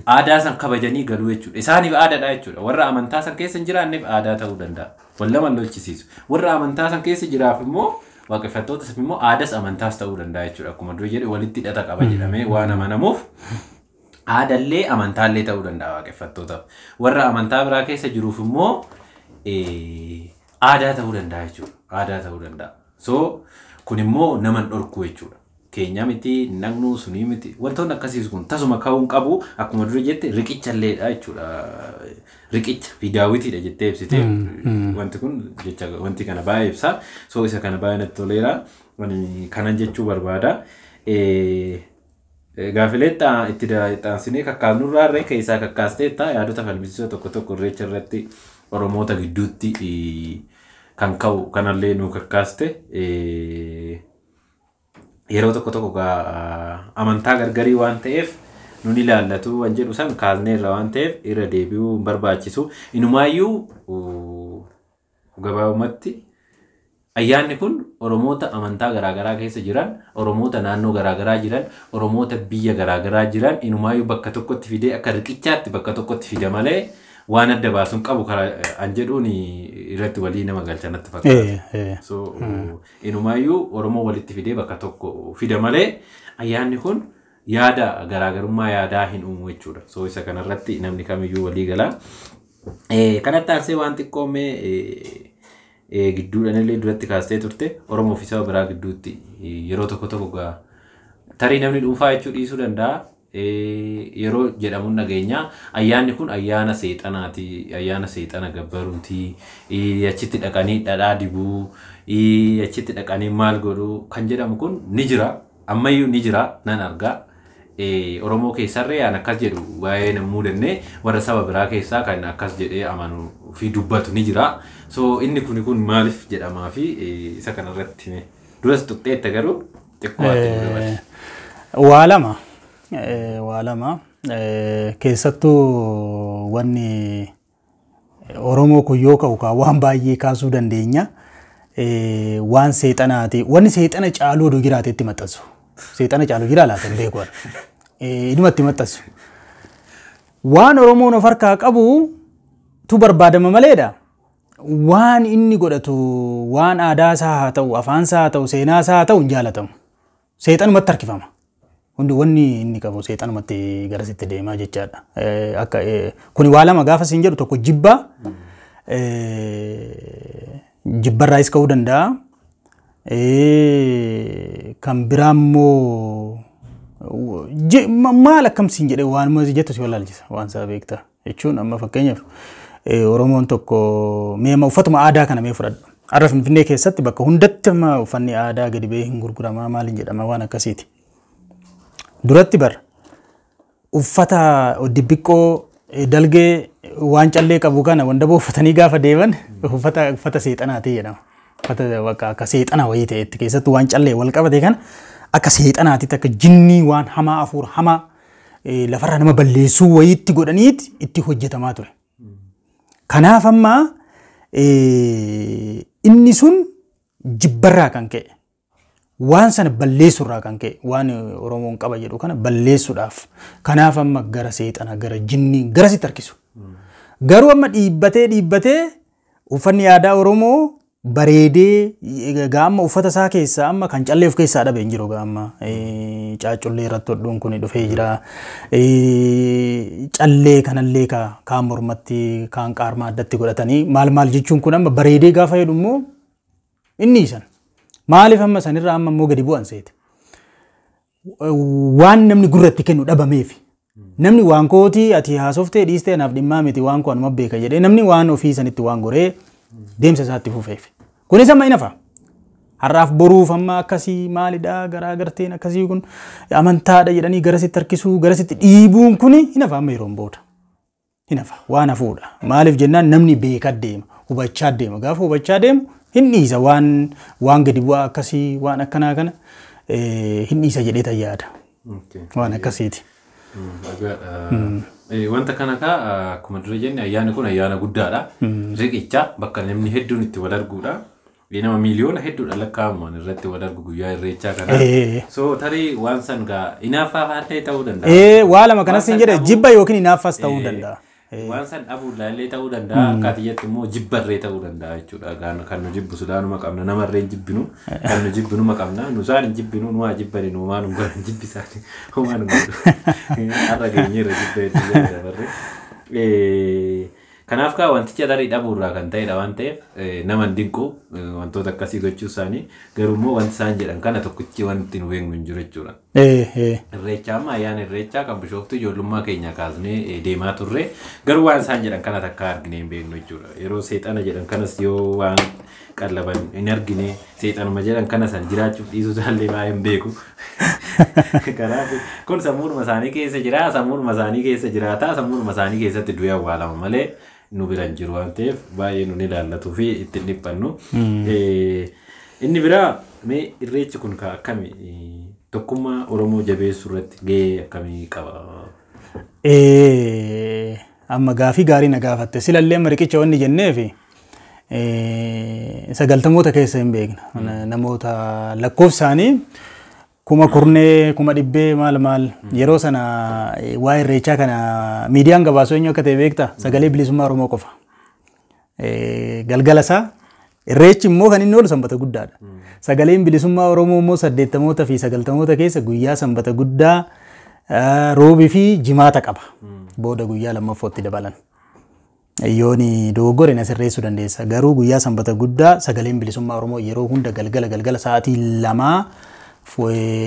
Aadaa san kabajanii galuu jechuudha. Isaaniif aadaadha jechuudha. Warra amantaa san keessa hin jiraanneef aadaa ta'uu danda'a. Wal lama lolchisiisu. Warra amantaa san keessa jiraaf immoo waaqeffattootas immoo aadas amantaas ta'uu danda'a jechuudha. Akkuma dura jedhe walitti hidhata qaba jedhamee waan amanamuuf aadallee amantaallee ta'uu danda'a waaqeffattootaaf. Warra amantaa biraa keessa jiruuf immoo aadaa ta'uu danda'a jechuudha. Aadaa ta'uu danda'a. So kun immoo nama hin dhorku jechuudha. Keenya miti, naqnuu sunii miti. Wantoonni akkasiis kun tasuma ka'uu hin qabu. Akkuma dura jette riqichalleedha jechuudha. Riqicha fi daawwitiidha jettee ibsite. Wanti kun jecha wanti kana baay'ee ibsa. So isa kana baay'ee natti toleera. Kanan jechuu barbaada. Gaafilee itti xaansinee kakkaasnurraa irree keessaa kakkaasteetta yaadota falmisiisoo tokko tokko irreecha irratti Oromoota gidduutti kan ka'u kanallee nu kakkaaste. Yeroo tokko tokko amantaa gargarii waan ta'eef nun ilaallatu waan jedhu san kaasneerra waan ta'eef irra deebi'uu hin barbaachisu. Inumaayyuu gabaabumatti ayyaanni kun Oromoota amantaa garaagaraa keessa jiran, Oromoota naannoo garaagaraa jiran, Oromoota biyya garaagaraa jiran inumaayyuu bakka tokkotti fidee akka riqichaatti bakka tokkotti fida malee waan adda baasuun qabu karaa an jedhuun irratti walii nama galcha natti fakkaata. So inumaayyuu Oromoo walitti fidee bakka tokko fida malee ayyaanni kun yaada garaagarummaa yaadaa hin uumu jechuudha. So isa kanarratti namni kamiyyuu walii gala. Kanatti aansee waan xiqqoo mee gidduudhaan illee duratti kaastee turte, Oromoo fi saba biraa gidduutti yeroo tokko tokko tarii namni dhuunfaa jechuu dhiisuu danda'a. Yeroo jedhamuun dhageenya ayyaanni kun ayyaana seexanaati, ayyaana seexana gabbaruuti, achitti dhaqanii dhadhaa dibuu, achitti dhaqanii maal godhuu kan jedhamu kun ni jira. Ammayyuu ni jira, nan argaa. Oromoo keessarree an akkas jedhu waa'ee namuu dannee warra saba biraa keessaa kan akkas jedhee amanu fi dubbatu ni jira. So inni kun maaliif jedhamaa fi isa kanarratti duras tuqxeetta garuu xiqqoo ati dabalti. Waa lama. Waa lama. Keessattuu wanni Oromoo kun yoo ka'u waan baay'ee kaasuu dandeenya. Waan seexanaati. Wanni seexana caaluu oduu jiraate itti maxxansu. Seexana caalu jira laata hin beeku. Inuma itti maxxansu. Waan Oromoon of harkaa qabu tu barbaadama maleedha. Waan inni godhatu waan aadaa isaa haa ta'u, afaan isaa haa ta'u, seenaa isaa haa ta'u hin jaalatamu. Seexanumatti harkifama. Hundi wanni inni qabu seexanumatti garasitti deemaa jechaadha. Akka kuni waa lama gaafa siin jedhu, tokko jibbaa, jibbarraayis ka'uu danda'a. Kan biraa immoo maal akkam siin jedhee waan jettu si wallaalchisa waan isaa beekta jechuun. Amma fakkeenyaaf Oromoon tokko mee uffatuma aadaa kana mee fudhadhu. Har'a Finfinnee keessatti bakka hundatti amma uffanni aadaa gadi ba'ee hin gurguramaa, maal hin jedhama, waan akkasiiti. Duratti bara uffata dibbiqqoo dalgee waan callee qabu kana wandaboo uffatanii gaafa deeman uffata seexanaati jedhama. Uffata bakka akka seexana wayii ta'etti, keessattuu waan callee wal qabate kana akka seexanaatitti, akka jinnii waan hamaa hafuura hamaa lafarraa nama balleessuu wayiitti godhaniiti itti hojjetamaa ture. Kanaaf amma inni sun jibbarraa kan ka'e, waan sana balleessurraa kan ka'e, waan Oromoon qaba jedhu kana balleessuudhaaf kanaaf amma gara seexana gara jinnii garasitti harkisu. Garuu amma dhiibbatee dhiibbatee uffanni aadaa Oromoo bareedee egaa amma uffata isaa keessaa amma kan callee of keessaa dhabe hin jiru. Egaa amma caaccullee irratti hodhuun kun dhufee jira. Callee kanallee kaan mormatti, kaan qaarmaa addatti godhatanii maal maal jechuun kun amma bareedee gaafa jedhu immoo inni isan. Maaliif amma sanirraa amma immoo gadi bu'an seete? Waan namni gurratti kennu dhabameef. Namni waan kootii ati haasoftee dhiistee anaaf dhimmaa miti, waan koo anuma beeka jedhee namni waan ofii sanitti waan goree deemsa isaatti fufeef. Kunis amma hin hafa. Har'aaf boruuf amma akkasii maalidhaa garaa garteen akkasii kun amantaadha jedhanii garasitti harkisuu, garasitti dhiibuun kun hin hafa amma yeroon booda. Hin hafa, waan hafuudha. Maaliif jennaan namni beekaa deema, hubachaa deema. Gaafa hubachaa deemu hin dhiisa waan gadi bu'aa akkasii, waan akkanaa kana hin dhiisa jedhee yaada. Waan akkasiiti. Wanta kana kaa akkuma dura jenne ayyaanni kun ayyaana guddaadha. Riqicha bakka namni hedduun itti wal arguudha. Nama miiliyoona hedduudha lakkaa'amu irratti wal argu guyyaa irreechaa kana. So tarii waan san gaa hinaaffaa fa'aa ta'uu danda'a. Waa lama kanas hin jedhe, jibba yookiin hinaaffaas ta'uu danda'a. Waan san dhabuudhaan ta'uu danda'a. Akka ati jettu immoo jibbarree ta'uu danda'a jechuudha. Kan nu jibbu sudaanuma qabna. Namarree hin jibbinu. Kan nu jibbinuma qabna. Nu isaan hin jibbinu. Nu haa jibbani. Nu homaa nu godhan jibbi isaanii. Homaa nu godhu. Har'a geenyeerra jibba hedduu jala dabarre. Kanaaf kaa wanticha tarii dhabuurraa kan ta'edha waan ta'eef nama hin dinqu wantoota akkasii gochuu isaanii. Garuu immoo wanti isaan jedhan kana tokkichi wanti nu beeknu hin jiru jechuudha. Irreechaa amma ayyaana irreechaa kan Bishooftuu ijoollummaa keenya kaasnee deemaa turre, garuu waan isaan jedhan kana takka arginee hin beeknu jechuudha. Yeroo seexana jedhan kanas yoo waan qallaban hin argine, seexanuma jedhan kana san jiraachuuf dhiisuu isaallee baay'ee hin beeku. Kanaaf kun sammuudhuma isaanii keessa jira, sammuudhuma isaanii keessa jiraata, sammuudhuma isaanii keessatti du'ee awwaalama malee nu bira hin jiru waan ta'eef baay'ee nu ilaallatuu fi ittiin dhiphannu. Inni biraa Mee irreechi kun akkami tokkummaa Oromoo jabeessuu irratti gahee akkamii qaba? Amma gaafii gaarii na gaafatte. Silallee amma riqicha wanni jenneefi 90moota keessa hin beekna. Namoota lakkoofsaanii kuma kurnee, kuma dhibbee, maal maal, yeroo sana waa'ee irreechaa kana miidiyaan gabaasuu eenyu akka ta'e beektaa? Sagalee Bilisummaa Oromoo qofa. Galgala isaa, irreechi immoo kan inni oolu Sanbata guddaadha. Sagaleen Bilisummaa Oromoo immoo 80moota fi 90moota keessa guyyaa Sanbata guddaa, Roobii fi Jimaata qaba. Booda guyyaa lammaffootti dabalan. Yooni dogoggore na sirreessuu dandeessa. Garuu guyyaa Sanbata guddaa Sagaleen Bilisummaa Oromoo yeroo hunda galgala galgala sa'aatii 2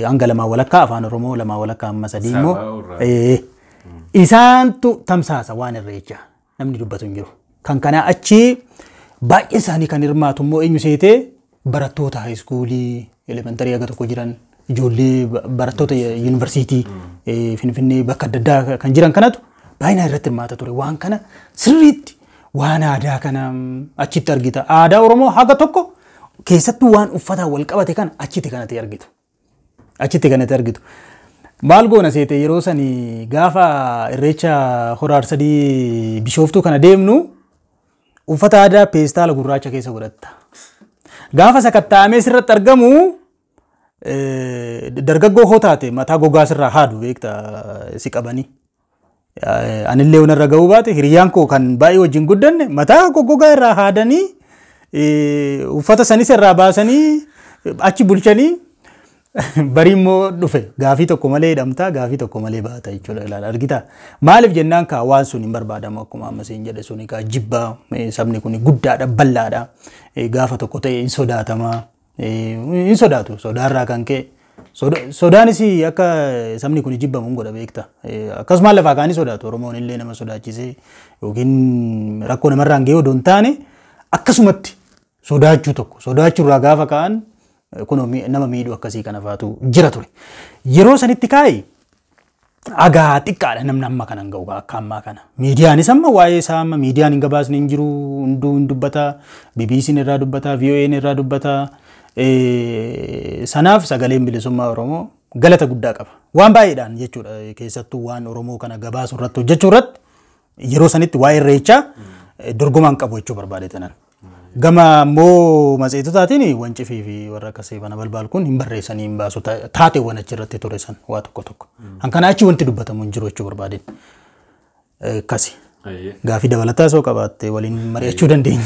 hanga 2:30, Afaan Oromoo 2:30 hamma 3 immoo isaantu tamsaasa waan irreechaa, namni dubbatu hin jiru. Kan kanaa achi baay'ee isaanii kan hirmaatu immoo eenyu seetee? Barattoota high schoolii, elementary haga tokko jiran, ijoollee barattoota yuunivarsiitii Finfinnee bakka adda addaa kan jiran kanatu baay'inaan irratti hirmaata ture. Waan kana sirriitti, waan aadaa kana achitti argita. Aadaa Oromoo haga tokko, keessattuu waan uffataan wal qabate kana achitti kanatti argitu. Achitti kanatti argitu. Maal goona seete? Yeroo sani gaafa irreecha Hora Arsadii Bishooftuu kana deemnu uffata aadaa peestaala gurraacha keessa godhatta. Gaafa sakatta'amee sirratti argamu, dargaggoo hoo taate mataa gogaa sirraa haadu, beekta, si qabanii. Anillee onarra ga'uu baate, hiriyyaan koo kan baay'ee wajjin guddanne mataa goggogaa irraa haadanii, uffata sanis irraa baasanii achi bulchanii, barii immoo dhufe gaafii tokko malee hidhamtaa, gaafii tokko malee baata jechuudha, ilaala, argitaa. Maaliif jennaan, kaa waan sun hin barbaadamu, akkuma amma siin jedhe suni kaa jibbaa, sabni kun guddaadha, bal'aadha, gaafa tokko ta'e hin sodaatama, hin sodaatu. Sodaarraa kan ka'e, sodaanis akka sabni kun jibbamu hin godha, beekta. Akkasumaan lafaa kaanii sodaatu. Oromoon illee nama sodaachisee yookiin rakkoo namarraan ga'ee odoo hin taane, akkasumatti sodaachuu tokko sodaachuurraa gaafa ka'an kun nama miidhuu akkasii kana faatu jira ture. Yeroo sanitti kaa'e agaa xiqqaadha, namni amma kana hin ga'u akka ammaa kana. Miidiyaanis amma waa'ee isaa amma miidiyaan hin gabaasne hin jiru, hunduu hin dubbata, BBC'n irraa dubbata, VOA'n irraa dubbata. Sanaaf Sagaleen Bilisummaa Oromoo galata guddaa qaba. Waan baay'eedhaan jechuudha, keessattuu waan Oromoo kana gabaasuu irratti, hojjechuu irratti, yeroo sanitti waa'ee irreechaa dorgomaan qabu jechuu barbaade tanan. Gama immoo matseetotaatiin Wancifii fi warra akka Seefana Balbaal kun hin barreessanii hin baasu, taateewwan achirratti ture san waa tokko tokko. Kan achi wanti dubbatamu hin jiru jechuu barbaadeen. Akkasi. Gaafii dabalataa soo qabaatte waliin mari'achuu dandeenya.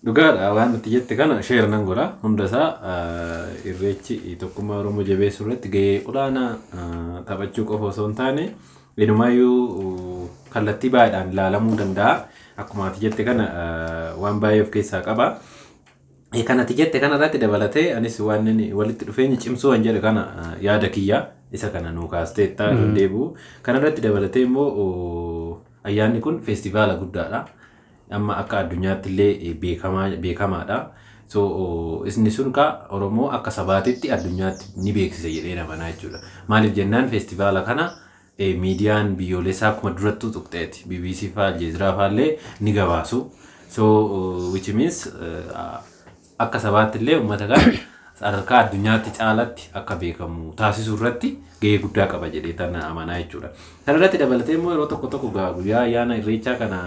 Dhugaadha, waan nuti jette kana share nan godha hundasaa. Irreechi tokkummaa Oromoo jabeessuu irratti gahee olaanaa taphachuu qofa osoo hin taane, inumaayyuu kallattii baay'eedhaan ilaalamuu danda'a. Akkuma ati jette kana waan baay'ee of keessaa qaba. Kan ati jette kana irratti dabalatee anis waan inni walitti dhufeenya cimsuu kan jedhe kana, yaada kiyya isa kana nuu kaasteetta deebi'u. Kana irratti dabalatee immoo ayyaanni kun feestivaala guddaadha. Amma akka addunyaatti illee beekamaadha. So inni sun ka Oromoo akka sabaatitti addunyaatti ni beeksisa jedhee namanaa jechuudha. Maaliif jennaan, feestivaala kana miidiyaan biyyoolessaa akkuma durattuu tuqxeeti. BBC fa'aa, Aljeeziraa fa'aa illee ni gabaasu. So which means akka sabaatti illee uummata kana sadarkaa addunyaatti caalatti akka beekamu taasisuu irratti gahee guddaa qaba jedhee tana amanaa jechuudha. Kana irratti dabalatee immoo yeroo tokko tokko guyyaa ayyaana irreechaa kana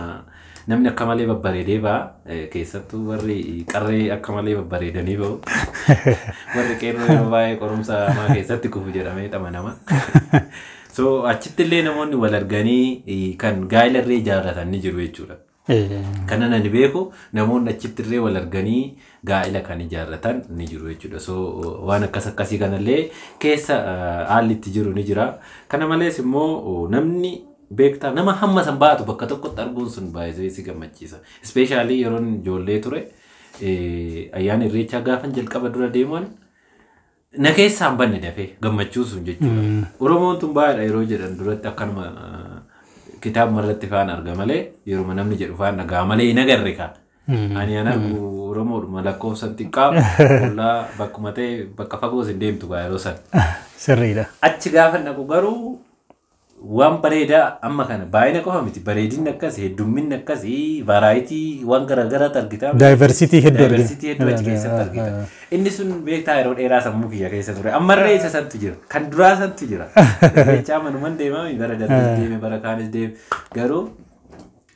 namni akka malee babbareedee ba'a. Keessattuu warri qarree akka malee babbareedanii ba'u. Warri qeerroo yeroo baay'ee qorumsa hamaa keessatti kufu jedhamee amanama. So achitti illee namoonni wal arganii kan gaa'ela irree ijaarratan ni jiru jechuudha. Kana ani beeku, namoonni achitti illee wal arganii gaa'ela kan ijaarratan ni jiru jechuudha. So waan akkas akkasii kanallee keessa haalli itti jiru ni jira. Kana malees immoo namni, beektaa, nama hamma san baatu bakka tokkotti arguun sun baay'ee si gammachiisa. Especially yeroon ijoollee ture, ayyaana irreechaa gaafan jalqaba dura deeman na keessaa hin banne dafee gammachuu sun jechuudha. Oromoon tun baay'eedha yeroo jedhan duratti akkanuma kitaabuma irratti faan arga malee, yeroo namni jedhu faan dhagaa malee hin agarre kaa. Ani an argu Oromoodhuma lakkoofsan xiqqaa ollaa bakkuma ta'e, bakka fagoos hin deemtu gaa yeroo san. Sirriidha. Achi gaafa dhaqu garuu Waan bareedaa amma kana baay'ina qofa miti, bareedinni akkas, heddumminni akkasii, variety waan garaagaraatu argita. Diversity hedduu argina. Diversity hedduu achi keessatti argita. Inni sun beektaa yeroo dheeraa sammuu kiyya keessa ture. Ammarree isa santu jira. Kan duraa santu jira. Irreechaa manuman deemaa, bara darbes deeme, bara kaanis deeme. Garuu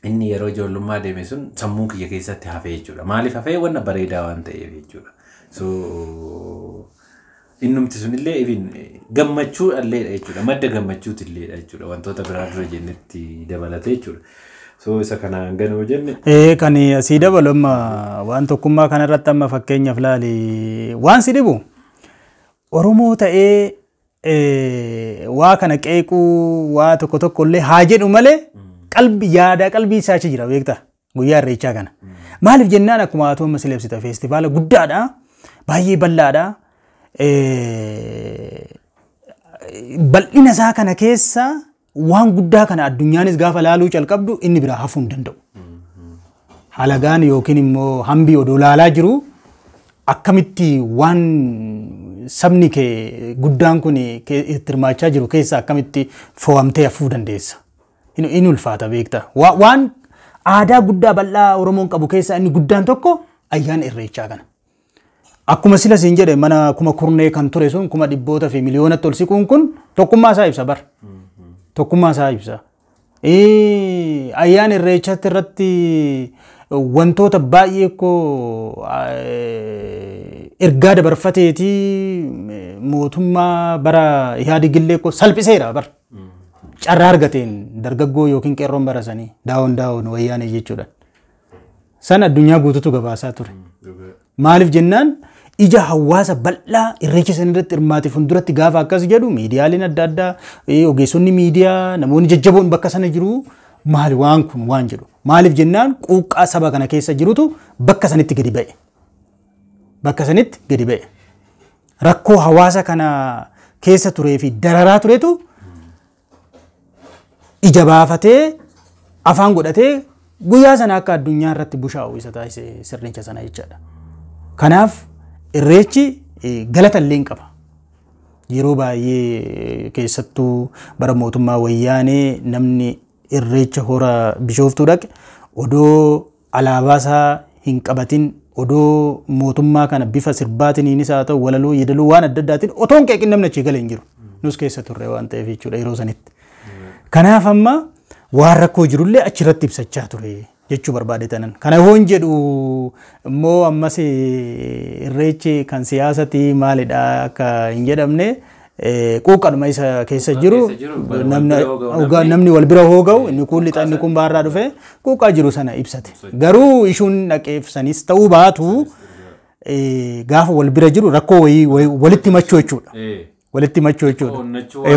inni yeroo ijoollummaa deeme sun sammuu kiyya keessatti hafee jechuudha. Maaliif hafee? Wanna bareedaa waan ta'eef jechuudha. So innumti sunillee even gammachuu illeedha jechuudha. Madda gammachuuti illeedha jechuudha. Wantoota biraa dura jennetti dabalatee jechuudha. So isa kana hangana jenne. Kan asii dabalu amma waan tokkummaa kanarratti, amma fakkeenyaaf laali, waan si dhibu Oromoo ta'ee waa kana qeequu waa tokko tokko illee haa jedhu malee, qalbii yaada qalbii isaa achi jira, beektaa, guyyaa irreechaa kana. Maaliif jennaan, akkuma haa ta'u sila ibsita, feestivaala guddaadha, baay'ee bal'aadha. Bal'ina isaa kana keessa waan guddaa kana addunyaanis gaafa laaluu calqabdu inni biraa hafuu hin danda'u. Halagaan yookiin immoo hambii odoo laalaa jiru akkamitti waan sabni kee guddaan kun itti hirmaachaa jiru keessa akkamitti fo'amtee hafuu dandeessa? Inni ulfaata, beekta. Waan aadaa guddaa bal'aa Oromoon qabu keessaa inni guddaan tokko ayyaana irreechaa kana. Akkuma sila siin jedhe, mana kuma kurnee kan ture sun kuma dhibboota fi miliyoonatti ol siquun kun tokkummaa isaa ibsa bar. Tokkummaa isaa ibsa. Ayyaana irreechatti irratti wantoota baay'ee koo ergaa dabarfateeti mootummaa bara Ihaadigillee koo salphiseera bar. Carraa argateen dargaggoo yookiin qeerroon barasanii down down wayyaanee jechuudha. San addunyaa guututu gabaasaa ture. Maaliif jennaan, ija hawaasa bal'aa irreecha san irratti hirmaate fuulduratti gaafa akkas jedhu, miidiyaaleen adda addaa, ogeessonni miidiyaa, namoonni jajjaboon bakka sana jiru maali waan kun waan jedhu. Maaliif jennaan, quuqqaa saba kana keessa jirutu bakka sanitti gadi ba'e. Bakka sanitti gadi ba'e. Rakkoo hawaasa kana keessa turee fi dararaa turetu ija baafatee afaan godhatee guyyaa sana akka addunyaa irratti bushaa'u isa taasise sirnicha sana jechaadha. Kanaaf irreechi galata illee hin qaba. Yeroo baay'ee, keessattuu bara mootummaa wayyaanee, namni irreecha hora Bishooftuu dhaqe odoo alaabaa isaa hin qabatin, odoo mootummaa kana bifa sirbaatiniinis haa ta'u walaloo, yeedaloo, waan adda addaatiin otoo hin qeeqin namni achii galee hin jiru. Nus keessa turre waan ta'eef jechuudha yeroo sanitti. Kanaaf amma waan rakkoo jirullee achirratti ibsachaa ture jechuu barbaade tanan. Kana hoon jedhu immoo ammas irreechi kan siyaasati maalidha akka hin jedhamne, quuqqadhuma isa keessa jiru namni wal bira hoo ga'u, inni kun lixa, inni kun baarraa dhufe, quuqqaa jiru sana ibsate. Garuu ishuun dhaqeef sanis ta'uu baatu, gaafa wal bira jiru rakkoo wayii walitti machuu jechuudha. Walitti machuu jechuudha.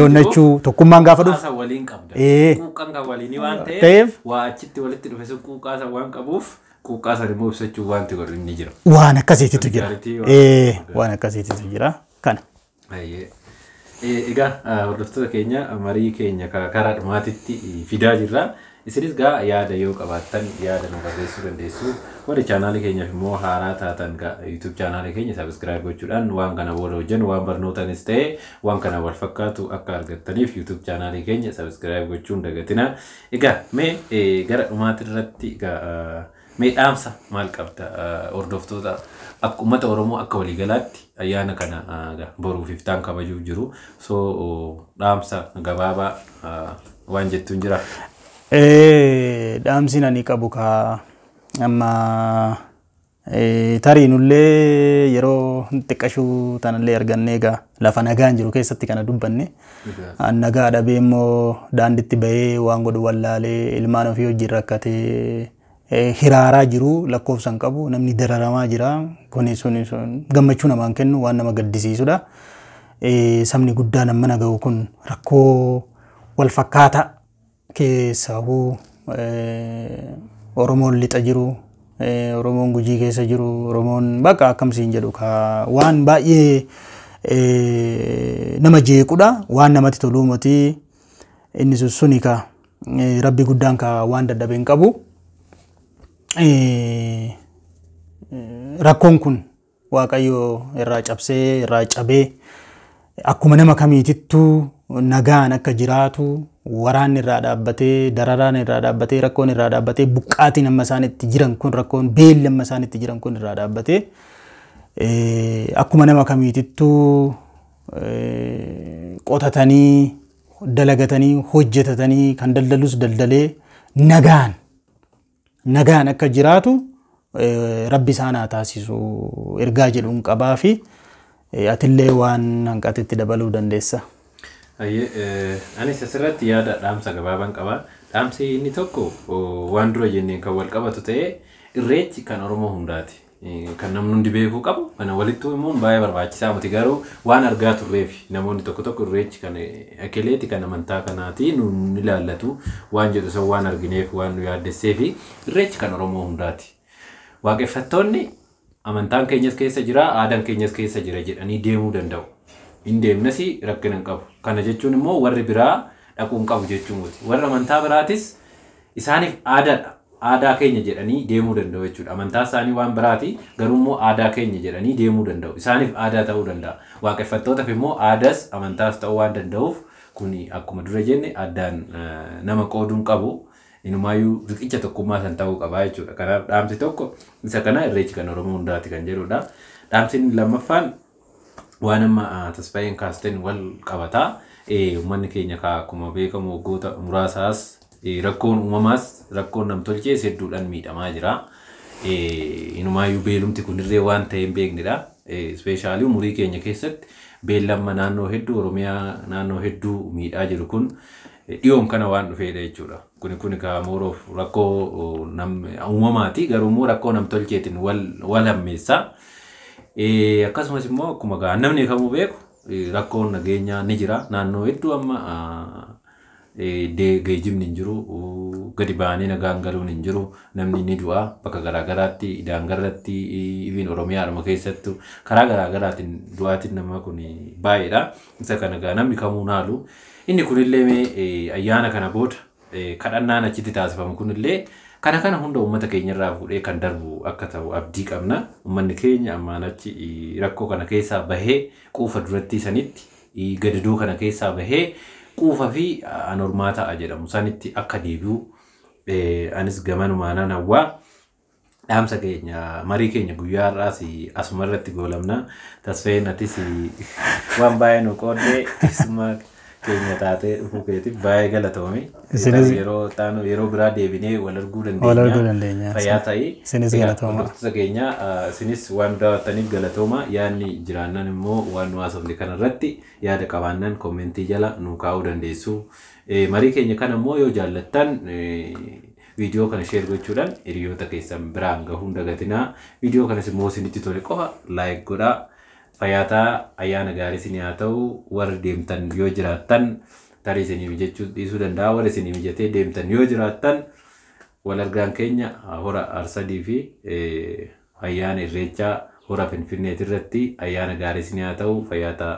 Onnachuu, tokkummaan gaafa dhufu. Waliin qabda. Quuqqaan kan waliinii waan ta'eef waa achitti walitti dhufe sun quuqqaa san waan qabuuf, quuqqaa san immoo ibsachuu wanti godhu inni jira. Waan akkasiititu jira. Waan akkasiititu jira. Kana. Egaa hordoftoota keenya, marii keenya karaa dhumaatitti fidaa jirra. Isinis gaa yaada yoo qabaattan yaada nu barreessuu dandeessu. Warri chaanaalii keenyaaf immoo haaraa taatan YouTube chaanaalii keenya subscribe gochuudhaan waan kana booda hojjennu, waan barnootanis ta'e waan kana wal fakkaatu akka argattaniif YouTube chaanaalii keenya subscribe gochuun dagatina. Egaa mee gara dhumaati irratti mee dhaamsa maal qabda hordoftoota, akka uummata Oromoo akka waliigalaatti ayyaana kana boruuf iftaan kabajuuf jiru? So dhaamsa gabaabaa waan jettuun jira. Dhaamsi ani qabu ka amma tarii nullee yeroo xiqqashuu tanallee argannee egaa lafa nagaan jiru keessatti kana dubbanne. Nagaa dhabee immoo daanditti bahee waan godhu wallaalee ilmaan ofii wajjin rakkatee hiraaraa jiru lakkoofsa hin qabu, namni dararamaa jira. Kuni sun gammachuu namaan kennu, waan nama gaddisiisudha. Sabni guddaan amma naga'u kun rakkoo wal fakkaataa keessahuu Oromoon lixa jiru, Oromoon Gujii keessa jiru, Oromoon bakka akkamsiin jedhu waan baay'ee nama jeequdha, waan namatti toluu miti. Inni sun suni ka rabbi guddaan ka waan dadhabe hin qabu. Rakkoon kun Waaqayyo irraa cabsee irraa cabee akkuma nama kamiitittuu nagaan akka jiraatu, Waraanni irraa dhaabbatee, dararaan irraa dhaabbatee, rakkoon irraa dhaabbatee, buqqaatiin amma isaan itti jiran kun, rakkoon beelli amma isaan itti jiran kun irraa dhaabbatee, akkuma nama kamiitittuu qotatanii, dalagatanii, hojjetatanii, kan daldalus daldalee nagaan nagaan akka jiraatu Rabbi isaan haa taasisu ergaa jedhuun qabaa fi atillee waan hanqatetti dabaluu dandeessa. Anis asirratti yaada dhaamsa gabaabaan qaba. Dhaamsi inni tokko waan dura jenneen kan wal qabatu ta'ee, Irreechi kan Oromoo hundaati. Kan namni hundi beekuu qabu kana walittuu himuun baay'ee barbaachisaa miti, garuu waan argaa turreef namoonni tokko tokko Irreechi kan akeleeti, kan amantaa kanaati, nu ilaallatu waan jedhu san waan argineef waan nu yaaddessee fi Irreechi kan Oromoo hundaati. Waaqeffattoonni amantaan keenyas keessa jira, aadaan keenyas keessa jira jedhanii deemuu danda'u. Hin deemnes, rakkina hin qabu. Kana jechuun immoo warri biraa dhaquu hin qabu jechuu miti. Warri amantaa biraatis isaaniif aadaadha. Aadaa keenya jedhanii deemuu danda'u jechuudha. Amantaa isaanii waan biraati, garuu immoo aadaa keenya jedhanii deemuu danda'u. Isaaniif aadaa ta'uu danda'a. Waaqeffattootaaf immoo aadaas amantaas ta'uu waan danda'uuf, kuni akkuma dura jenne addaan nama qooduu hin qabu. Inumaayyuu riqicha tokkummaa san ta'uu qaba jechuudha. Kanaaf dhaamsi tokko isa kana, Irreechi kan Oromoo hundaati kan jedhudha. Dhaamsi inni lammaffaan waan amma Tasfaayeen kaasteen wal qabataa. Uummanni keenya akkuma beekamu waggoota muraasaas rakkoon uumamaas rakkoon namtolchees hedduudhaan miidhamaa jira. Inumaayyuu beelumti kunillee waan ta'e hin beeknedha. Especially umurii keenya keessatti beellamma naannoo hedduu, Oromiyaa naannoo hedduu miidhaa jiru kun dhiyoon kana waan dhufeedha jechuudha. Kuni kuni mooroof rakkoo uumamaati, garuu immoo rakkoo namtolcheetiin wal hammeessa. Akkasumas immoo akkuma namni kamuu beeku rakkoon nageenyaa ni jira. Naannoo hedduu amma geejjibni hin jiru, gadi ba'anii nagaan galuun hin jiru, namni ni du'a bakka garaagaraatti, daangarratti, even Oromiyaadhuma keessattu karaa garaagaraatiin du'aatiin nama kun baay'eedha. Isa kana gaa namni kamuu naalu. Inni kunillee mee ayyaana kana booda kadhannaan achitti taasifamu kunillee kana kana hunda uummata keenyarraa fuudhee kan darbu akka ta'u abdii qabna. Uummanni keenya ammaan achi rakkoo kana keessaa bahee quufa duratti sanitti, gadadoo kana keessaa bahee quufa fi anormaa ta'a jedhamu sanitti akka deebi'u anis gamanumaanaan hawwaa. Dhaamsa keenya, marii keenya guyyaa har'aas asuma irratti goolamna. Tasfayeen, atis waan baay'ee nu qooddee keessummaa keenya taatee dhufuu keetiif baay'ee galatoomi. Yeroo taanu yeroo biraa deebinee wal arguu dandeenya. Wal arguu dandeenya. Fayyaa ta'ii. Isinis galatooma. Hordoftoota keenya, isinis waan daawwattaniif galatooma. Yaadni jiraannan immoo waan nu haasofne kanarratti yaada qabaannan comment jala nu kaa'uu dandeessu. Marii keenya kana immoo yoo jaallattan viidiyoo kana share gochuudhaan hiriyoota keessan biraan gahuun dagatinaa. Viidiyoo kanas immoo isinitti tole qofa like godhaa. Fayyaataa, ayyaana gaarii isinii haa ta'u. Warri deemtan yoo jiraattan, tarii isinii mijachuu dhiisuu danda'a, warri isinii mijatee deemtan yoo jiraattan, wal argaan keenya Hora Arsadii fi ayyaana Irreechaa Hora Finfinneeti irratti. Ayyaana gaarii isinii haa ta'u. Fayyaataa.